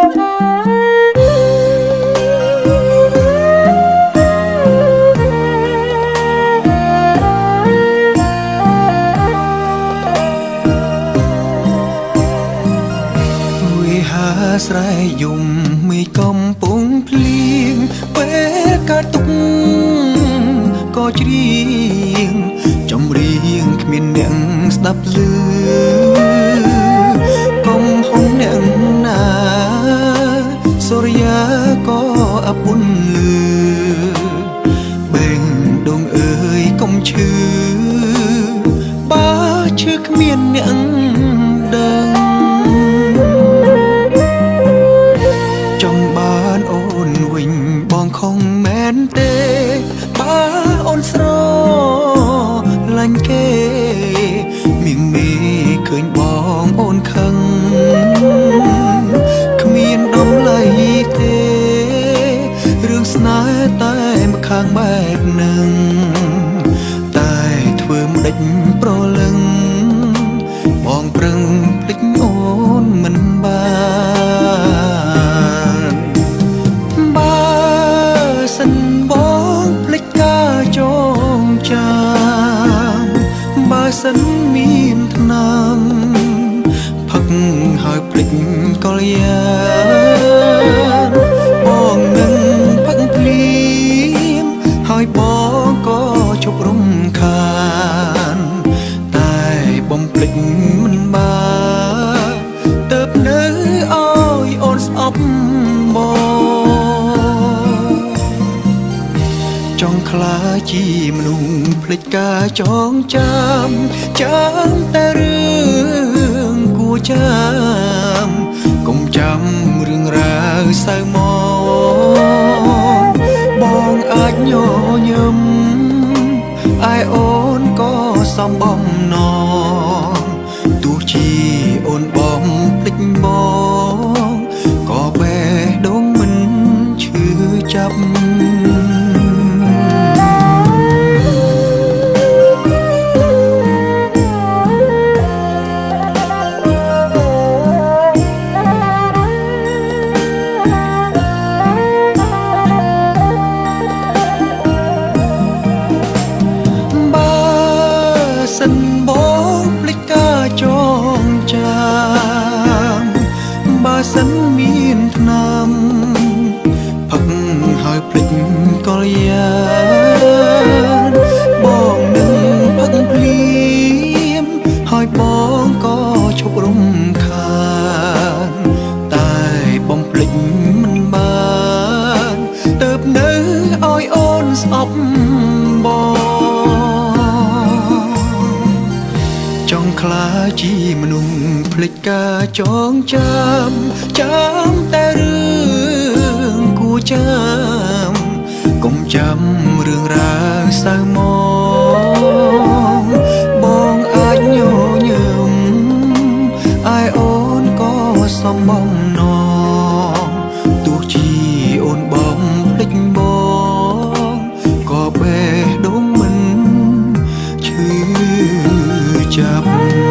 វាហាស្រែយំមេឃកំពុងភ្លៀងពេលកើតទុកក៏ច្រៀងចម្រៀងគ្មានអ្នកស្ដាប់ឮកុំហងអ្នកណាសូរិយាក៏អពុនលឺបេងដងអើយកុំឈឺបើឈឺគ្មានអ្នកដឹងចង់បានអូនវិញបងខំមែនទេបើអូនស្រឡាញ់គេមៀងមេឃើញបងអូនខឹងគ្មានតម្លៃទេរឿងស្នេហ៍តែម្ខាងបែបនឹងតែធ្វើមិនដេចប្រលឹងបងប្រឹងភ្លេចអូនមិនបានបើសិនបងភ្លេចការចងចាំបើសិនមានថ្នាំផឹកហើយភ្លេចកល្យានបងនឹងផឹកភ្លាមហើយបងក៏ជប់រំខានតែបំភ្លេចមិនបានទៅនៅឲ្យអូនស្អប់បងចង់ខ្លាចជាមនុស្សភ្លេចការចងចាំចាំតែរឿងគួរចាំកុំចាំរឿងរ៉ាវសៅមងបងអាចញញឹមឯអូនក៏សំបំណងទោះជាអូនបំភ្លេចបងក៏បេះដូងមិនឈឺចាប់ បើសិនបងភ្លេចការចងចាំបើសិនមានថ្នាំផឹកហើយភ្លេចកល្យានបងនឹងផឹកភ្លាមហើយបងក៏ឈប់រំខានតែបំភ្លេចមិនបានទៅនៅឲ្យអូនស្អប់បងចង់ខ្លាចជាមនុស្សភ្លេចការចងចាំចាំតែរឿងគួរចាំកុំចាំរឿងរ៉ាវសៅមងបងអាចញញឹមឯអូនក៏សំបំណងទោះជាអូនបំភ្លេចបងក៏បេះដូងមិនឈឺចាប់។